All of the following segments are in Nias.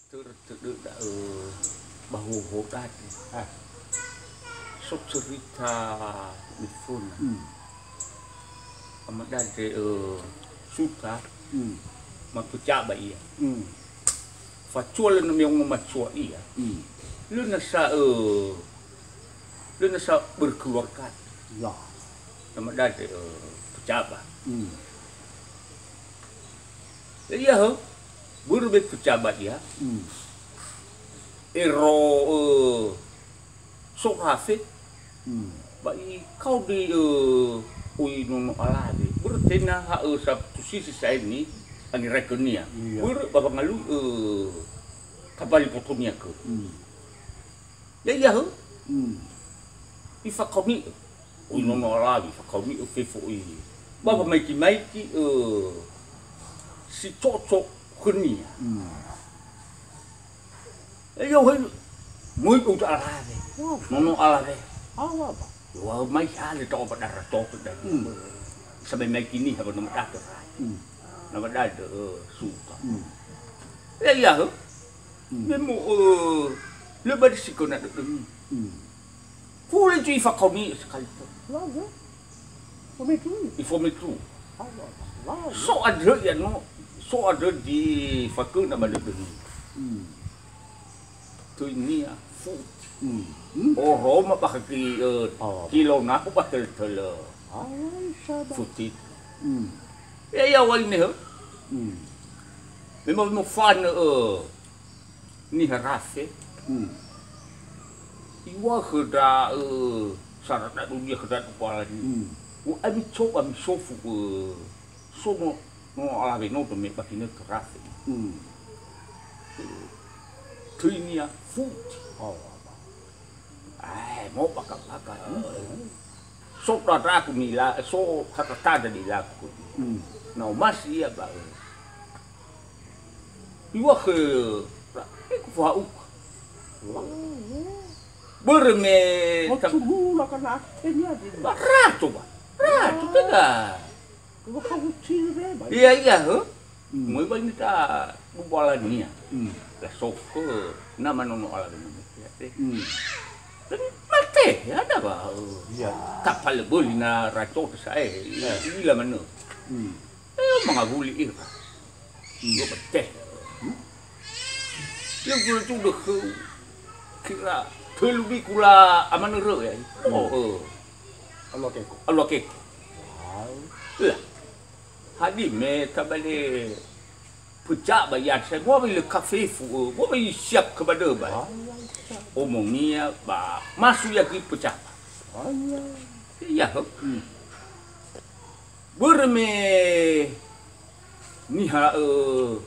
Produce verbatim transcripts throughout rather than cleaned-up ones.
Tödö-tödö da'ö ba hoho dade. Ah. So cerita miföna. Hmm. Ama dade, ö, suta. Hmm. Mapecaba ia. Hmm. Fatua lö na meongo matua ia. Hmm. Lö na sa, ö, lö na sa berkeluarga. Ya. Ama dade, ö, pecaba. Hmm. Ya, iya, hö. Börö me pecaba ia. Hmm. Ero, ö, so rafe. Hmm. Ba ikaoni, ö, oi nono alawe. Börö tenga ha'ö satu sisi sa'ae ni angeraikö-Nia. Iya. Börö ba wangalui, ö, kabali botonia kö. Hmm. Ya, iya, hö. Hmm. Ifakaoni'ö. Oi nono alawe, fakaoni'ö fefu oi. Ba wamaiki-maiki, ö, si cocok khönia. Hmm. Eyo, hoi, moi uta alawe. Wow. Nono alawe. Awa ba. Wa mai hale ta oba dara toto dan. Hmm. Sampai maiki niha ba nama datu. Hmm. Nama datu, ö, suta. Hmm. Ya, iya, hö. Hmm. Me mo, ö, lö ba di sikö na dödömi. Hmm. Fuli tu ifakaoni sekali to. Lagu. Fometu. Ifometu. Lagu. So andrö ia no, so andrö di fakö na ba dödömi. Hmm. Töinia futi. Hmm. Hmm. Oroma ba ki, ö, oh, kilo naku ba tölö-tölö. Ai, sabar. Futi. Hmm. Ya, ya, waine, hö. Hmm. Memang mo fanö, ö, niha rafe. Hmm. Iŵa'ö da'ö sara dadunia khö dadubalani. Hmm. U'ami coba misofu, ö, sono, no alawe nodo me ba ginötö rafe. Hmm. Töinia futi. Oh, apa? Eh, mo baka-baka. Hmm. So dadaku nila, so kata-kata dilaku. Hmm. Na omasi ia ba, ö. Iŵa'ö, ra-, eh, ku fa'uka. Börö me Oh, ta-, culula kana atenia di. Ba rato ba. Rato tega. Iŵa'ö kawu cire ba. Iya, iya, hö. Hmm. Moi ba ini ta dubalania. Hmm. La sofö nama nono alawe nono ya te. Hmm. Dan mate, ya ada ba. Iya. Tapaleböli na rato sa'ae. Iya. Ila manö. Hmm. Eh, mangawuli ira. Hmm. Dua beteh. Hmm? Lö gula tu deh. Kira tölu biku la amanörö ya. Hmm. Oh, eh. Alua keko. Alua keko. Wow. Lah. Hadi me tabale pecah ba ya saya. Gua bile kafe fu, eh. Gua bile siap kepada ba. Wow. Omonia ba masu ya ki pecah. Wow. Iya, ho. Hmm. Börö me niha, ö,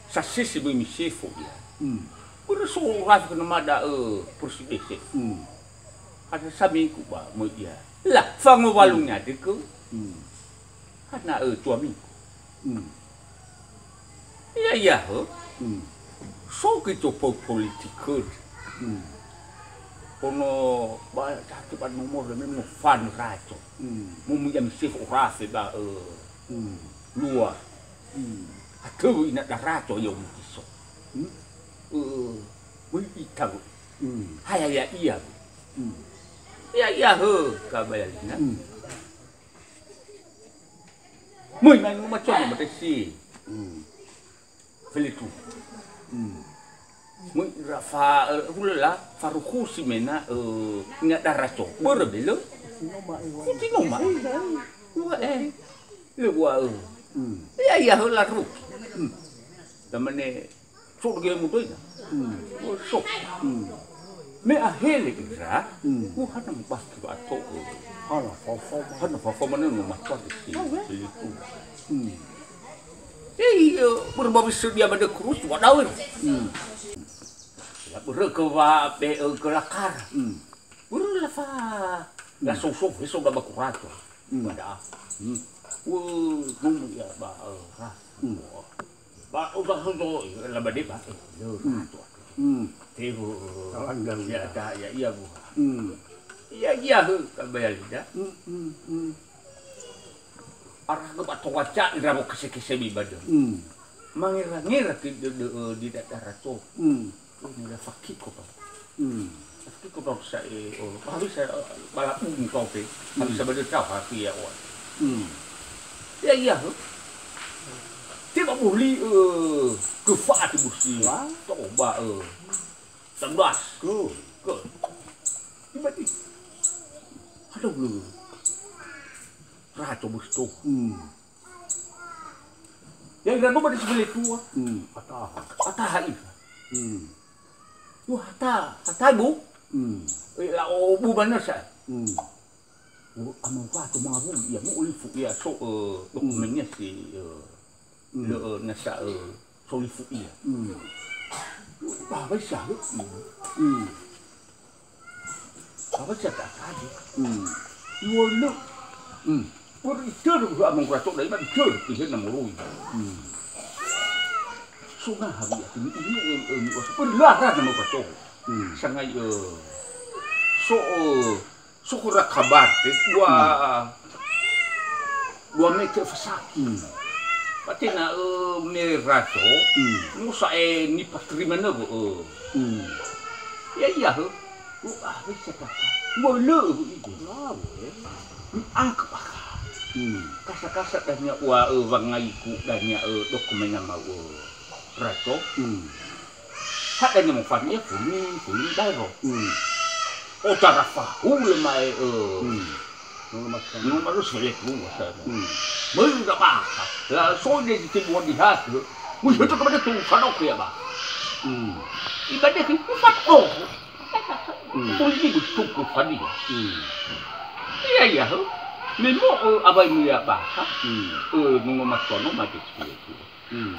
sasese böi misefo ia. Hmm. Börö so rafi khö nama da'ö, ö, Persidese. Hmm. Ada samiku ba möi ia. Lah, fangowalu nia dökö. Hmm. Hana, ö, tuamiku. Hmm. Iya, iya, hö. Hmm. So gö to po-, politikö. Hmm. Ono ba, datu ba nomor me mo fan rato. Hmm. Mo mu ya misefo rafe ba, ö, hmm, lua. Hmm. Atau ina darato ya umukiso. Hmm. Ö, wei ita. Hmm. Haya ya iya. Hmm. Ya, iya, hö, kabayalina. Hmm. Möi mai rumah coma matesi. Hmm. Felitu. Hmm. Möi ira fa, eh, hulöla, faruhusi mena, eh, ina darato. Börö belö. Kutinoma. Ua, eh. Lö ua, eh. Hmm. Ya, ya, hö laruki. Hmm. Damane, so dege mudoina. Hmm. Oh, so. Hmm. Me ahele ira, hmm, oh, hana mubaki ba ato. Hana fafo. Hana fafo mana no mata di si. Felitu. Hmm. Eh, iya, berbabi sedia pada kurus, wa dawir. Hmm. Ya, börö ke wa be, eh, ke lakar. Hmm. Börö la fa. La, hmm, so, so, so da bakurato. Hmm. Pada. Hmm. Wo, nunggu ya ba, eh, ha. Hmm. Ba, udah so, so, la ba de ba, eh, le, hmm, rato. Hmm. Tehu. Kawan gaul ya, ya. Da, ya, iya, bu. Hmm. Iya, iya, he, kabayalida. Hmm, hmm, hmm. Aragö ba towaca ira mo kese-kese mi ba dödö. Hmm. Mangera-ngera ke dödö, eh, di dadara to. Hmm. Oh, ini la fakiko to. Hmm. Fakiko to sa, eh, oh, habis, eh, bala ungu to te. Habis, hmm, bala tau hati ya, oh. Hmm. Ya, iya, huh. Tiba buli, eh, ke fa te busi. Wah. Toba, eh. Sebelas. Go. Go. Tiba di. Aduh, lu. Rato busi to. Hmm. Ya, ira dua di sebele tua. Hmm, ataha. Ataha ira. Hmm. Wah, hata, hata bu. Hmm. Eh, la o bu mana sa. Hmm. Oh, amang wa to mangawuli ya, mo olifu ya so, eh, hmm, dokumennya si, eh, hmm, le, eh, nasa, eh, solifu ya. Hmm. Wah, baisa, eh. Hmm. Apa sih tak tadi? Hmm. Iwolo. Hmm. Baru itörö amang rato dai, baru itörö, itörö na moroi. Hmm. So na hari aku ni, ini, eh, eh, ni, baru lara na amang rato. Hmm. Sangai, eh, so, eh, so khöra kabar te, dua, hmm, dua meter fasaki. Hmm. Ba tena'ö me rato, hmm, no sa'e nipaterima nöwö, ö. Hmm. Ya, iya, hö. U'awö, sa'e kaka. U'awö, lö, hö, ibe. U'awö, eh. U'angkö bakha. Hmm. Kasa-kasa dania u'awö, wangaiku dania, ö, dokumen nama u'awö. Rato. Hmm. Hadia nemo fania funi, funi daero. Hmm. Otara fahulö ma'e, ö. Hmm. Nungo maso. Nungo maso sele tu, masa. Hmm. Möi ira bakha. La so de di tebua di hatu. Mui, hmm, heto kepada tu, kado ke ya ba. Hmm. Ibadah ke, upat oh. Hmm. Tuli ni bestuku tadi. Hmm. Iya, iya, ho. Memo, ö, abai mu ya bakha. Hmm. Ö, nungo maso no made sele tu. Hmm.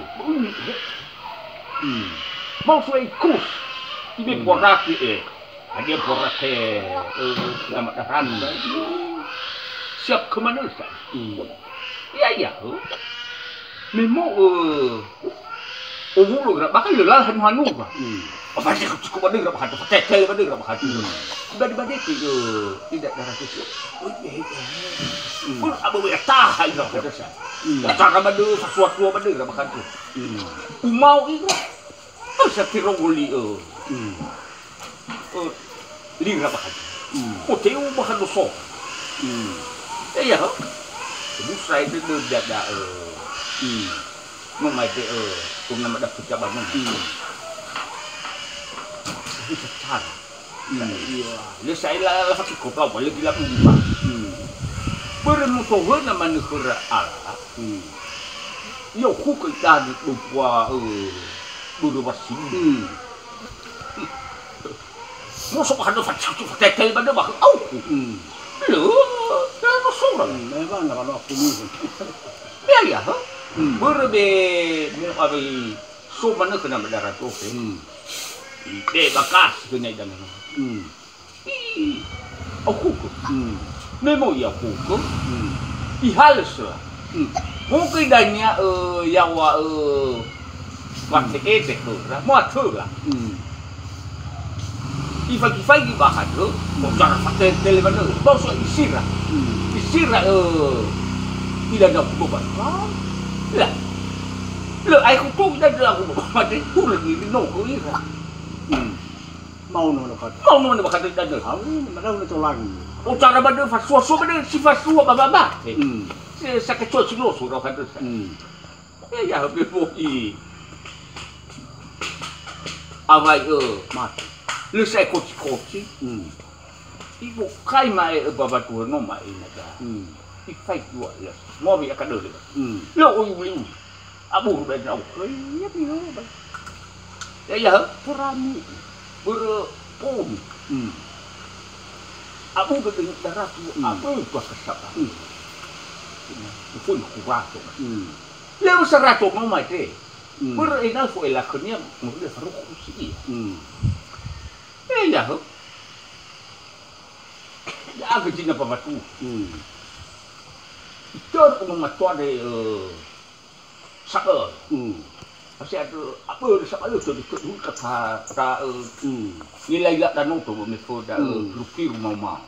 Hmm. Mau suai kus. Ibe, hmm, boraki, eh. Hadia boraki, eh, nama daran. Siap ke mana, sa? Hmm. Ya, ya, oh. Memo, eh, owulo ira bakha lö lala hanu-hanu, ba. Hmm. Apa sih, cukup ada ira bakha, fatete ada ira bakha. Hmm. Bade-bade ke, eh, tidak darah tu. Oh, iya, iya. Hmm. Pun apa boleh tahan ira bakha, sa. Hmm. Cara bade, sasuatu bade ira bakha. Hmm. Umao ira. Sa tirongoli, ö. Hmm. Ö, lira bakha. Hmm. Oteu bakha doso. Hmm. Ya, ya, ho. Busa itu dada, ö. Hmm. Mama itu, ö, kuna mada puca bangun. Hmm. Bisa cara. Hmm. Iya. Ya, saya la, la fakiko tau, balik gila bumba. Hmm. Börö mutohöna manö khöra ala. Hmm. Yo, ku ke tadi lupa, eh, börö wasi. Hmm. Mo so bahana facucu fatete bade bah, au. Hmm. Lö, lö no sora. Hmm, memang na kalau aku ni. Ya, ya, ha? Hmm. Börö be, mo abi, so manö kena bedara toke. Hmm. Be bakas kena idana. Hmm. Ih, aukhuku. Hmm. Memo iakhuku. Hmm. Ihalö sö. Hmm. Mungkin dania, eh, yaŵa, eh, wate ede khöra, moatöra. Hmm. Ifaigi-faigi ba hadö, hmm, mocara fatele-tele manö. Bau so isira. Hmm. Isira, eh, ila na kudo ba. La. La, ai kudo ila na kudo ba. Mate, hulö ni no ko ira. Hmm. Mauno na bakha. Mauno na bakha dödö. Au, madau na tolangi. Otara ba dö fasua-sua ba dö, si fasua ba ba ba. Hmm. Si sakacua si loso ra bakha dö. Hmm. Ya, ya, be bo'i. Awai, ö. Mate. Lö sa'e koci-koci. Hmm. Ibokai ma'e, ö, ba batu no ma'e na da. Hmm. Ifai dua, ya. Mobi akadöle. Hmm. Lö oi uli-uli. Abu ba na au. Iya, iya, ba. Ya, ya, ha? Perami. Börö pun. Hmm. Abu ba dengan daratu, hmm, abu ba kasaba. Hmm. Pun kurato. Hmm. Leo sarato no mate. Hmm. Börö enal fo elakhönia, murda faruku si iya. Hmm. Eh, ya, ha? Ya, aga jina pabatu. Hmm. Itu aku mematuan deh, eh, Saböl. Hmm. Pasti ada apa, saböl itu, itu, itu, kata, kata, eh, hmm, nilai lak dan oto, mifo da, eh, hmm, ruki rumah-rumah.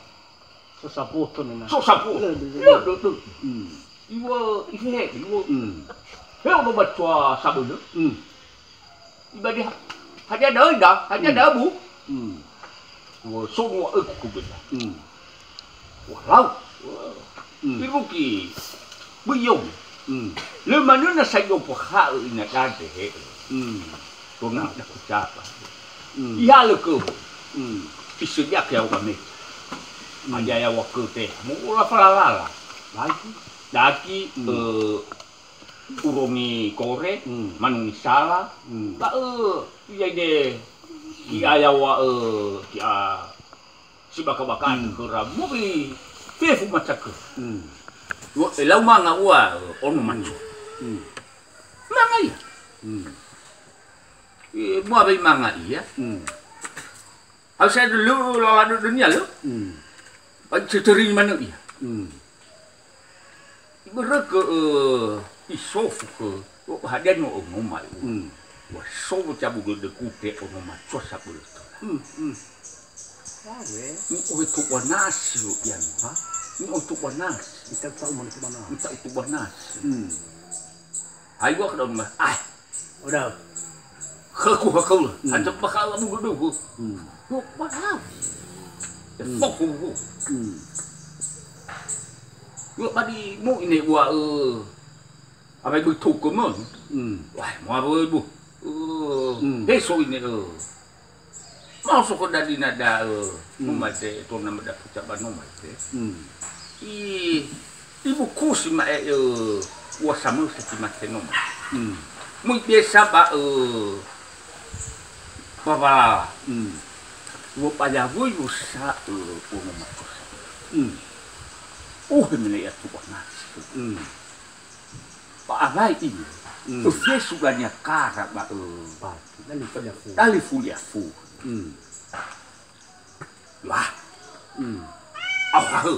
So saboto nena. So saboto. Lö, lö, lö. Lö, lö, lö. Hmm. Iwa, ihe, iwa. Hmm. He ono matua sabölö. Hmm. Ibade ha-, hadia da'ö ida, hadia Hmm. da'ö bu? Hmm. Wa so wa öku beda. Hmm. Wa lau. Hmm. Iruki. Buyong. Hmm. Lö manö na sa i'opokha'ö ina dade he. Hmm. Tona da kucapa. Hmm. Ihalö kö. Hmm. Isediake ya'o kame. Hmm. Hadia ya'o kö te. Mo ula falalala. Lagi. Daki, Hmm. eh, urongi kore, Hmm. manungi sala, Hmm. ba ö, iai de, Hmm. ki'a yaŵa'ö, ki'a sibaka-baka'ö Hmm. khöra, mobi fefu macakö. Hmm. Wo-, elau manga ua, ö, ono maco. Hmm. Manga ia. Hmm. E, mua wei manga ia. Hmm. Hau saya dulu lala dudun ia lo. Hmm. Ba cetering mana ia. Hmm. Ibereke, eh, isofu ke, oh, hadia no ono mai. Hmm. Wa so cabu gede kute ono macosa bulu tola. Hmm, hmm. Awe. Ni ohe tu wanasi lo ian. Ha? Ni ohe tu wanasi. Ita tahu mana tu mana. Ita tu wanasi. Hmm. Hai gua ke daun mah. Ah. Udah. Khöku, khöku. Hmm. Ancak bakal lamu gedogo. Hmm. Yuk, bakal. Ya, Hmm. foku. Hmm. Yuk, badi mu ini gua, eh, apa ibu toko mon. Hmm. Wah, mau apa ibu? Eh, Hmm. heso ini, eh. Maoso ko dadi na da'ö, Hmm. no mai te, to nama da puca ba no mai te. Hmm. I, ibukusi ma'e, eh, ua samösa si mate no mai. Hmm. Mui biasa ba, eh, bawala. Hmm. Ua payawui usa, eh, ua mamakosa. Hmm. Oh, mene ya tu banasi. Hmm. Ba awai ini, Hmm. öfesu dania kara ba, eh, Ba, dali fuli afu. dali fuli afu. Hmm. Wah. Hmm. Au hahö.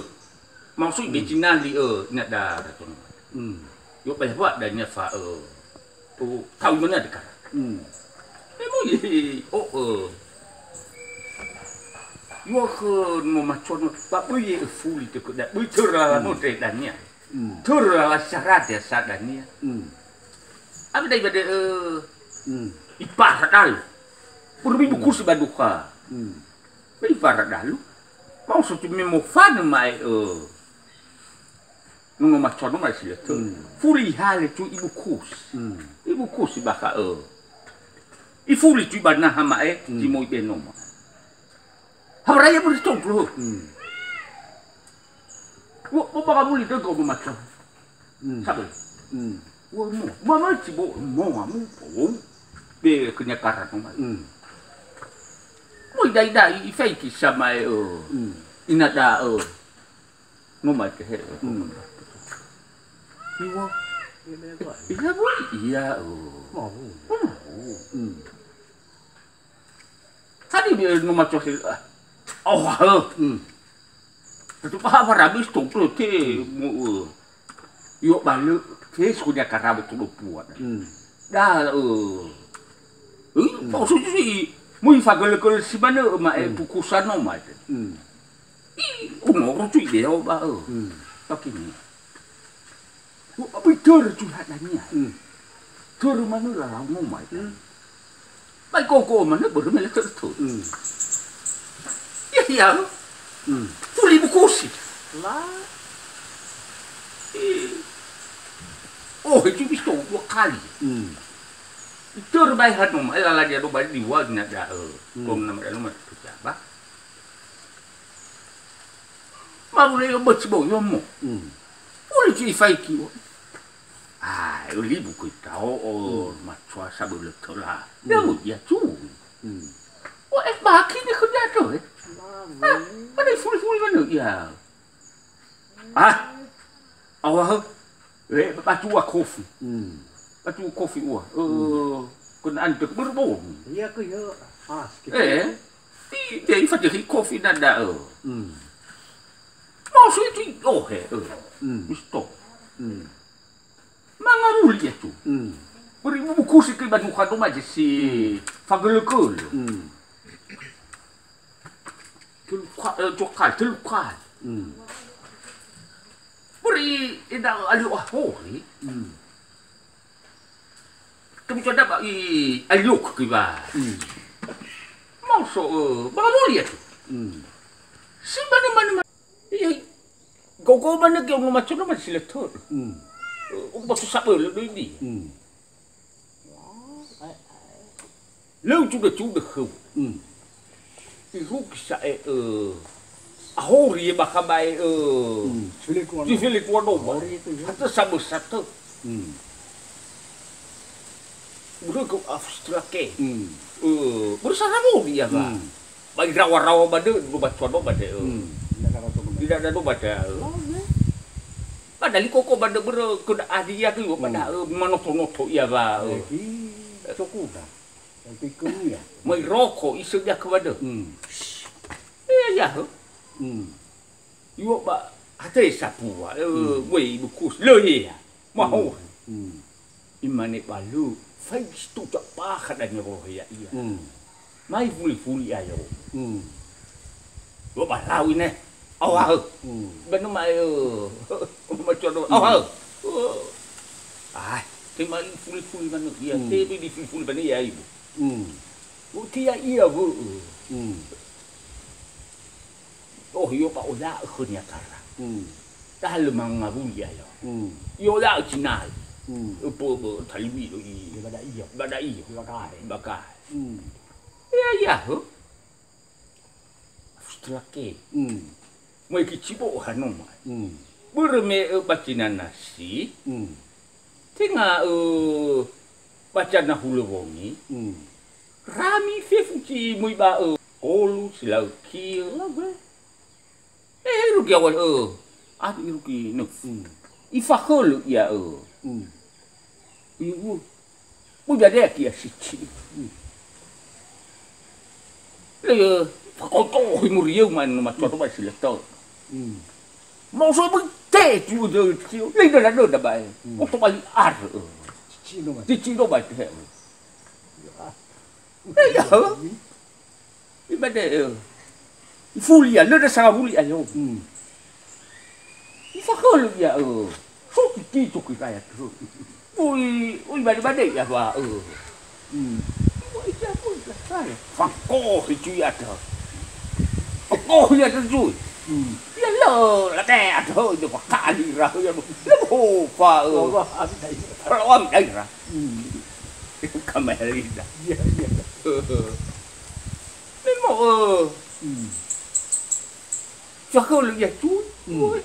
Maksud Hmm. becinali, eh, ina da, da tono. Hmm. Yo, ba, ba, dania fa, eh, tu, tahu mana de kara. Hmm. Emo, oh, eh. Yo ke no macono, ba, bui, eh, fuli te ke da, bui terlalu Hmm. no te dania. Hmm. Töra la sarade sa dania. Hmm. Abi dai bade, eh, Hmm. ipara dalu. Purbi Hmm. bukusi ba duka. Hmm. Ba ipara dalu. Maksud tu me mofanö ma'e, eh. Nono macono ma'e si leto. Hmm. Fuli hale tu ibukusi. Hmm. Ibukusi bakha, eh. Ifuli tu ba naha ma'e, Hmm. si moi be noma. Habaraya beri tongklo. Hmm. Wo, wo baka muli dögö mo maco. Hmm. Sabe. Hmm. Wo mo. Mo ma ci bo mo ma mu. Wo. Be kenya karan mo ma. Hmm. Mo idai-dai ifaiki sama e, eh. Hmm. Ina da, eh. No ma ke he. Hmm. Iwa. Iya, Bu. Iya, oh. Mau. Oh. Hmm. Tadi dia no maco si, ah. Oh, eh. Hmm. Tetu paha para bis tongklo te, Hmm. mo, eh. Yo bale, ke sukunya karabu tu dua puan. Hmm. Da, eh. Eh, Hmm. maksud si, mo ifagele-gele si mana, ma, eh, Hmm. pukusan no, ma, eh. Hmm. I, umur tu dia, oh, ba, eh. Hmm. Pakini. Wo, abi töre curhat dania. Hmm. Töre manö lalau no mai. Hmm. Bai koko manö börö me le töre töre. Hmm. Ya, ya. Hmm. Fuli bukusi. La. Eh. Oh, itu bis to dua kali. Hmm. Töre bai hanu mai lala dia do bai di wa na da, eh. Hmm. Kom nama da no mai tu ba. Marule yo bötsi bo yo mo. Hmm. Uli ci ifaiki wo. Ah, yo libu ku itao o Hmm. macoa sabölö töla. Hmm. Ya mo ya cu. Hmm. O, eh, baki ni kerja tu, eh. Mami. Ah, ada fuli-fuli mana ya. Ah. Awah. Eh, batu wa kofi. Hmm. Batu kofi wa. Eh, Hmm. kena ante berbau. Iya ke ya. Ah, sekitar Eh. itu. Di, dia ifadehi kofi na da'ö. Hmm. Maksud itu, oh, he, eh. Hmm. Misto. Hmm. Mangaruli ya tu. Hmm. Beri buku si ke banu kado maje si Hmm. fagele-gele. Hmm. Telu ka-, eh, dua kali, telu kali. Hmm. Beri eda alio ahori. Hmm. Kutu ada ba i aliok ke ba. Hmm. Mau so, eh, ba muli ya tu. Hmm. Si mana mana ma-, iya, gogo mana ke ono macono ma si leto. Hmm. Eh, ba tu sabe le do ini. Hmm. Leu cuda-cuda kheu. Hmm. Irugi sa'e, eh, ahori bakha bae, eh, hmm, si felek tua si no. Felek tua no ba. Ahori itu, ya. Atau sabe satu. Hmm. Udah ke Australia ke. Hmm. Eh, bersama dia, Pak. Hmm. Ba irawa-rawa ba dö, ba tua no ba dö. Hmm. Tidak ada no ba dö. Oh, ya. Padahal koko ba dö börö ke da adi ya ke, hmm, padahal, eh, manoto-noto ia ba, eh. Eh, ki cokuda. Mai roko, iso dia ke ba dö. Hmm. Eh, ya, he. Hmm. Iwo ba, hate sapua, eh, hmm, wei bukus, lö ya. Maho. Hmm. Hmm. Imane ba lö, fai situ capa kada ni rohe ya ia. Hmm. Mai fuli-fuli ayo. Hmm. Iwo ba lau ine. Awa, he. Hmm. Benu mai, eh, macam tu. Awa, he. Hmm. Ah, te mai fuli-fuli mana ia, hmm, te di fuli-fuli mana ia ibu. Hmm. Uti ya ia, Bu. Hmm. Oh, iyo, ba ola khönia kara. Hmm. Dahalö mangawuli ayo. Hmm. Iyo, ola cinai. Hmm. Epo, bo, taliwi do i. Ibadah iyo. Ibadah iyo. Ibakahe. Ibakahe. Hmm. Ya, ya, he. Setelah ke. Hmm. Mai kicibo hanoma. Hmm. Börö me, eh, ba cinana si. Hmm. Tenga, eh, ba cana hulö wongi. Hmm. Rami fefu ci mui ba, eh, kolu si lau kiö. Lau be. Eh, irugi awal, eh. Adu irugi nöfu. Hmm. Ifahölö ia, eh. Hmm. Iu, bu jade aki ya sici. Hmm. Le, eh, fakoto hi murieu man ma coto ba sileto. Hmm. Mau so bu te tu de kiö. Le da da da ba, eh. Hmm. Koto bali ar, eh. Cici no ba. Cici no ba te. Ah. Eh, ya. Ibade, eh, ifuli ia, lö da sangawuli ayo. Hmm. Ifahölö ia, eh, so kiki to ke kaya tu. Ui, ui, bade-bade ia ba, eh. Hmm. Ui, ia, ui, ia, saya. Fakohi cui ada. Fakohi ada cui. Hmm. Ia lö, la te ada, ui, dia bakali ra, ia, lö ho, fa, eh. Oh, wah, ami daerah. Kalau ami daerah. Hmm. Kamerida. Iya, iya. Memang, eh. Hmm. Cakap lagi ya, cuy. Hmm. Woi.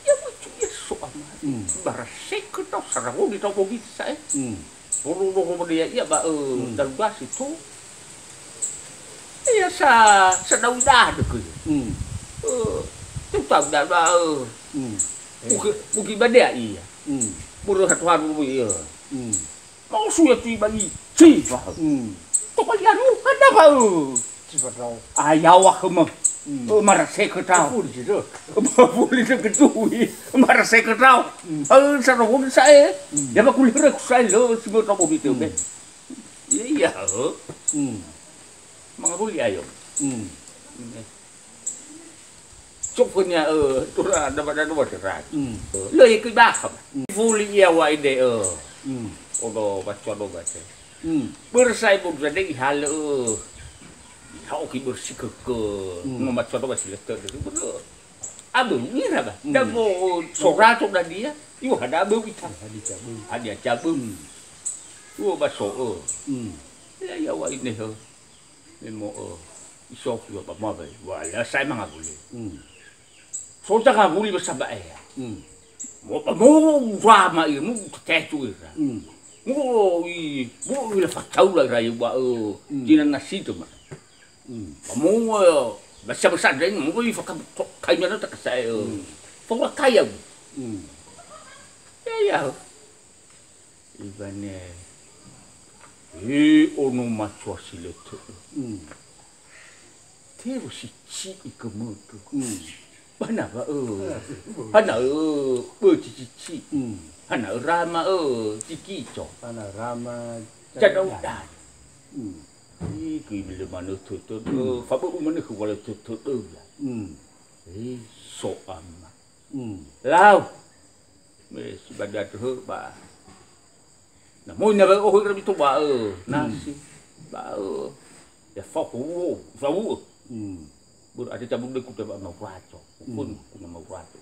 Ya, woi, cuy, ya, so amat. Hmm. Bara seket tau, sarawo di tau bogi saya. Hmm. Boro-boro dia, iya, ba, eh, hmm, dalu dasi tu. Iya, sa, sa daun dah deke. Hmm. Eh, tu tahu dah, ba, eh. Hmm. Mugi, mugi ba dia, iya. Hmm. Boro satu haru, iya. Hmm. Mau suya tui bagi, ci, wah. Hmm. Tokali anu, ada, ba, eh. Ci ba tau. Ayawa kema. Hmm. Eh, maraseke tau. Fuli si do. Fuli si ketui. Maraseke tau. Hmm. Eh, sarawo di saya. Hmm. Ya, ba kulire ku saya lo, si mo tau bogi teu, hmm, be. Iya, iya, eh. Hmm. Mangawuli ayo. Hmm. Cofonia, eh, tura daba-daba terai. Hmm. Eh, lö ikui bakha. Hmm. Fuli ia wa ide, eh. Hmm. Odo baca do baca. Hmm. Bersai bo dade ihalö, eh. Ihao ki bersih ke, ke. Hmm. Ngoma codo basi lete dulu. Abu ira ba. Hmm. Dan mo sorato dan dia. Iwa hada abu ita. Hadi cabung. Hadi cabung. Iwa baso, eh. Hmm. Ya, ya, wa ine, eh. Me mo'ö, isofu ba mawe, wa la sae mangawuli. Hmm. So zangawuli ba saba'e. Hmm. Mo ba mo urama ira, mo tetu ira. Hmm. Mo i, mo ira fataula ira, wa, eh, hmm, dina nasi tu ma. Hmm. Ba mo, eh, basa-basa dai mo i faka to, kaimana tak saya, eh. Hmm. Fora kaya. Hmm. Ya, ya. Ibane, he ono macoa si lö tö'ö. Mm. Teru si ci'i gömögö. Mm. Bana wa, ö. Hana, ö, bö ci cici. Mm. Hana, ö, rama, ö, ci kico. Hana, rama, cadaudan. Mm. Ih, gö lö manö tötö, mm, fabö'ö manö khö wa lö tötö döla. Mm. Eh, so ama. Hmm. Lau. Me si ba döhö ba. Na moi na ba oho ira mito ba, eh, nasi. Ba, eh, ya fa ho, fa ho. Hmm. Bor ada cabut deh kuda ba mau raco. Pun kuna mau raco.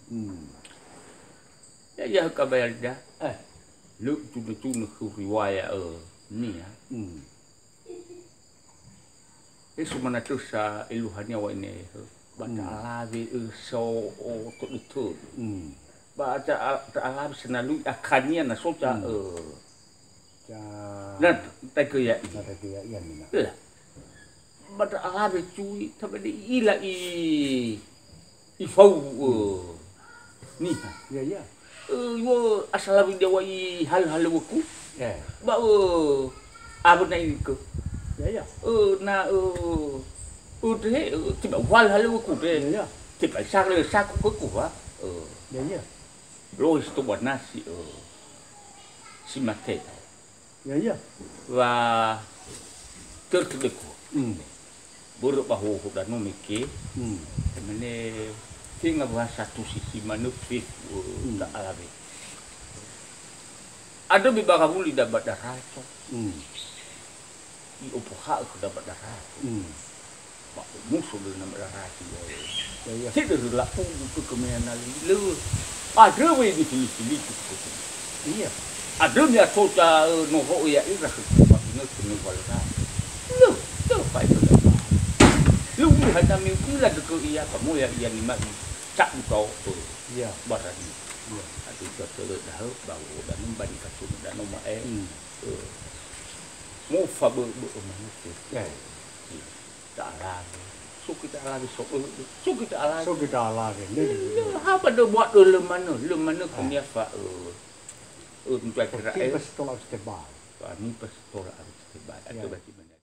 Hmm. Ya, ya, ka bayar dah. Eh. Lu cuna-cuna ke riwayat, eh, ni ya. Hmm. E sumana tösa eluhania wa'ine, ba ta'alawe, ö, so, o, tödötödö. Hmm. Ba ta-, ta'alawe sanalui akania na so ta, Hmm. ö. Ta-, Na taigö ya'i. Na taigö ya'i, amina. Iya. Ba ta'alawe cui, tabade i'ila i, ifau, ö, niha. Iya, iya. Ö, yo asalawi dewa i hal-, halöŵöku. Eh. Ba, ö, awö na ikö. Iya, iya. Ö, na, ö, ö, de, ö, tiba uhal halöŵöku de. Iya, iya. Tiba isarö saku khöku, wa. Ö. Iya, iya. Lohi sitoba nasi, ö, si mate. Iya, iya. Wa, tertedeko. Hmm. Börö ba hoho danö mege, Hmm. emane tenga wa satu sisi manö fefu, Hmm. ta'alawe. Andrö me ba ngawuli da ba daraco. Hmm. I'opoha'ö khöda ba daraco. Hmm. Ba omuso döi na ba daraco. Ya, ya. Tidak la'udu ke kemeana lö. Andrö we difili-fili ke. Iya. Andrö me atoca, ö, no ho'ö ya'ira khö kufatinö khö nöwalöra. Lö, lö fae'ö lö. Lö uliha dami u'ila dökö ia, ba moya ia nima'i cabu tao, ö, Iya. barani. Iya. Atu tötölö dahö, ba wo danö, ba nifasunu danö ma'e. Hmm. Ö, mo fabö'ö-bö'ö manö. Ya. Iya. Ta'alawe. Suki ta'alawe, so, ö, suki ta'alawe. Suki ta'alawe, ne. Lö, ha ba dö buat, ö, lö manö, lö manö Ah. kunia fa, ö, ö, mutua kira, Timpa eh. Setola Abu Setebal. Timpa Setola Abu Setebal. Ya. Atau berarti mana?